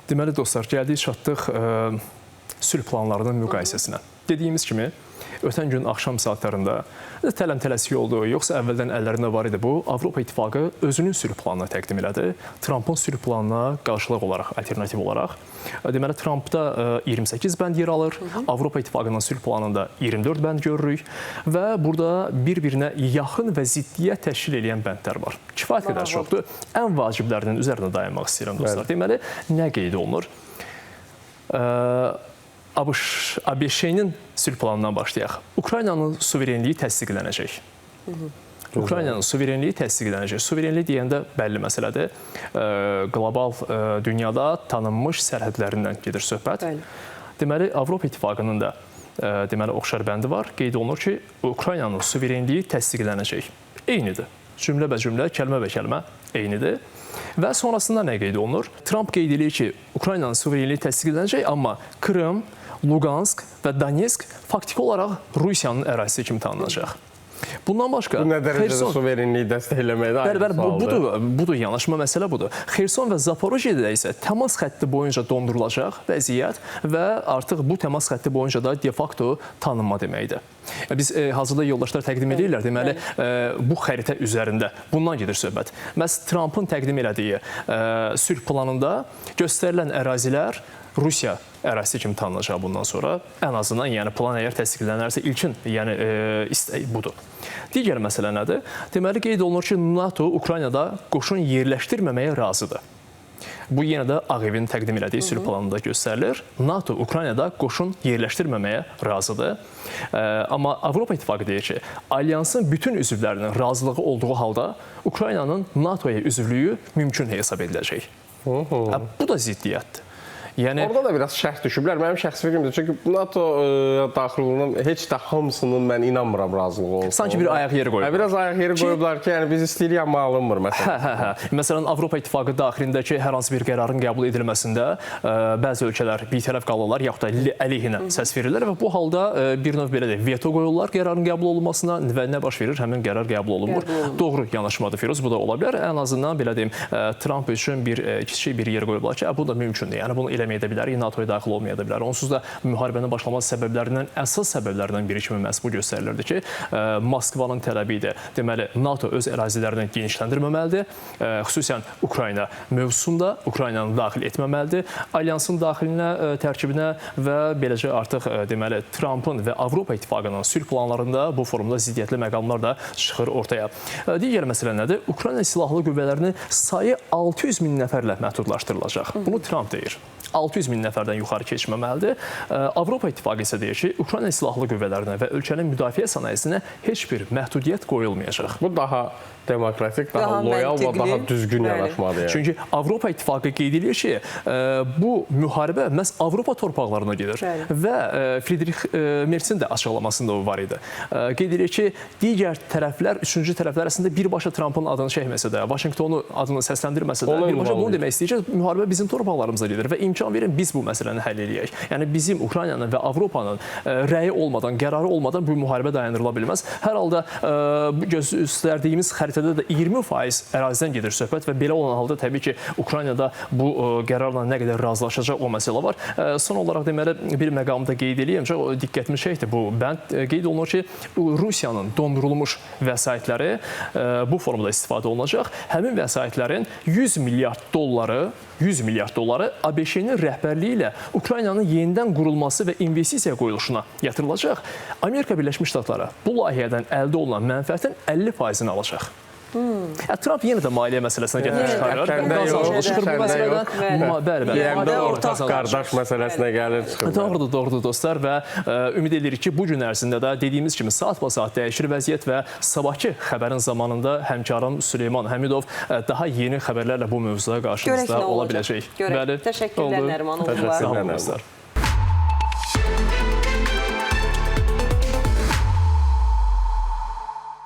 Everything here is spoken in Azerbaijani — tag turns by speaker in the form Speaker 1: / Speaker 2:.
Speaker 1: Deməli dostlar, gəldik çatdıq sülh planlarının müqayisəsinə. Dediyimiz kimi, ötən gün axşam saatlarında tələm-tələsik oldu, yoxsa əvvəldən əllərində var idi bu, Avropa İttifaqı özünün sülh planını təqdim elədi. Trampın sülh planına qarşılıq olaraq, alternativ olaraq. Deməli, Trampda 28 bənd yer alır, Avropa İttifaqının sülh planında 24 bənd görürük və burada bir-birinə yaxın və ziddiyyət təşkil edən bəndlər var. Kifayət qədər çoxdur. Ən vaciblərinin üzərində dayanmaq istəyirəm dostlar. Bəli. Deməli, nə qeyd olunur? ABŞ-nin sülh planından başlayaq. Ukraynanın suverenliyi təsdiqlənəcək. Ukraynanın suverenliyi təsdiqlənəcək. Suverenlik deyəndə bəlli məsələdir. Qlobal dünyada tanınmış sərhədlərindən gedir söhbət. Bəli. Deməli, Avropa İttifaqının da deməli, oxşar bəndi var. Qeyd olunur ki, Ukraynanın suverenliyi təsdiqlənəcək. Eynidir. Cümlə bə cümlə, kəlmə bə kəlmə eynidir. Və sonrasında nə qeyd olunur? Tramp qeyd edir ki, Ukraynanın suverenliyi təsdiqlənəcək, amma Krım, Luqansk və Donetsk faktiki olaraq Rusiyanın ərazisi kimi tanınacaq. Bundan başqa,
Speaker 2: bu nə dərəcədə suverenliyi dəstəkləməkdə ayrı
Speaker 1: sualdır. Budur, yanaşma məsələ budur. Xerson və Zaporojiyedə isə təmas xətti boyunca dondurulacaq vəziyyət və artıq bu təmas xətti boyunca da de facto tanınma deməkdir. Biz hazırda yoldaşlar təqdim edirlər, deməli, bu xəritə üzərində bundan gedir söhbət. Məhz Trampın təqdim elədiyi sülh planında göstərilən ərazilər Rusiya ərazisi kimi tanınacaq bundan sonra. Ən azından, yəni plan əgər təsdiqlənərsə ilkin, yəni budur. Digər məsələ nədir? Deməli, qeyd olunur ki, NATO Ukraynada qoşun yerləşdirməməyə razıdır. Bu yenə də Ağ Evin təqdim elədiyi sülh planında göstərilir. NATO Ukraynada qoşun yerləşdirməməyə razıdır. Amma Avropa İttifaqı deyir ki, alyansın bütün üzvlərinin razılığı olduğu halda Ukraynanın NATO-ya üzvlüyü mümkün hesab ediləcək. Bu da ziddiyyətdir.
Speaker 2: Yəni, orada da biraz şərh düşüblər. Mənim şəxsi fikrimdir. Çünki NATO daxil heç də hamısının mən inanmıram razılığı olsun.
Speaker 1: Sanki bir ayaq yeri qoyublar.
Speaker 2: Biraz ayaq yeri qoyublar ki, yəni biz istəyirik amma alınmır məsələn.
Speaker 1: Hə. Məsələn, Avropa İttifaqı daxilindəki hər hansı bir qərarın qəbul edilməsində bəzi ölkələr bitərəf qalırlar, yaxud da əleyhinə səs verirlər və bu halda bir növ belə deyək, veto qoyurlar qərarın qəbul olunmasına və nə baş verir? Həmin qərar qəbul olunmur. Doğru yanaşmadır Firuz, bu da ola bilər. Ən azından belə deyim, Tramp üçün bir kiçik bir yer qoyublar ki, bu da mümkündür. Yəni bunu eləməyə də bilərik, NATO-ya daxil olmaya da bilər. Onsuz da müharibənin başlaması səbəblərindən, əsas səbəblərdən biri kimi məhz bu göstərilirdi ki, Moskvanın tələbi idi. Deməli, NATO öz ərazilərini genişləndirməməlidir. Xüsusən Ukrayna mövzusunda Ukraynanı daxil etməməlidir. Alyansın daxilinə, tərkibinə və beləcə artıq deməli, Trampın və Avropa İttifaqının sülh planlarında bu forumda ziddiyyətli məqamlar da çıxır ortaya. Digər məsələ nədir? Ukrayna silahlı qüvvələrinin sayı 600 min nəfərlə məhdudlaşdırılacaq. Bunu Tramp deyir. 600 min nəfərdən yuxarı keçməməlidir. Avropa İttifaqı isə deyir ki, Ukrayna silahlı qüvvələrinə və ölkənin müdafiə sənayesinə heç bir məhdudiyyət qoyulmayacaq.
Speaker 2: Bu daha demokratik, daha loyal və daha düzgün yanaşmadır. Yəni.
Speaker 1: Çünki Avropa İttifaqı qeyd edir ki, bu müharibə məhz Avropa torpaqlarına gedir. Bəli. Və Friedrich Merzin də açıqlamasında o var idi. Qeyd edir ki, digər tərəflər, üçüncü tərəflər əslində birbaşa Trampın adını çəkməsə də, Vaşinqtonu adını səsləndirməsə də, birbaşa bunu demək istəyir ki, müharibə bizim torpaqlarımıza gedir və imkan verin biz bu məsələni həll eləyək. Yəni bizim Ukraynanın və Avropanın rəyi olmadan, qərarı olmadan bu müharibə dayandırıla bilməz. Hər halda göstərdiyimiz xəritədə də 20% ərazidən gedir söhbət və belə olan halda təbii ki, Ukraynada bu qərarla nə qədər razılaşacaq o məsələ var. Son olaraq deməli bir məqamı da qeyd eləyim. Çox diqqətimi çəkdi bu bənd. Qeyd olunur ki, Rusiyanın dondurulmuş vəsaitləri bu formada istifadə olunacaq. Həmin vəsaitlərin 100 milyard dolları 100 milyard dolları ABŞ-nin rəhbərliyi ilə Ukraynanın yenidən qurulması və investisiya qoyuluşuna yatırılacaq. Amerika Birləşmiş Ştatları bu layihədən əldə olunan mənfəətin 50%-ni alacaq. Tramp yenə də maliyyə məsələsinə gətirib çıxarır.
Speaker 2: Qazanclı çıxır bu məsələdən. Bəli, bəli. Yəmdə ortaq qardaş məsələsinə gəlir çıxır.
Speaker 1: Doğrudur, doğrudur dostlar və ümid edirik ki, bu gün ərzində də dediyimiz kimi saat-basaat dəyişir vəziyyət və sabahki xəbərin zamanında həmkarım Süleyman Həmidov daha yeni xəbərlərlə bu mövzuda qarşınızda ola biləcək.
Speaker 3: Bəli. Təşəkkürlər Nəriman.
Speaker 1: Sağ olun dostlar.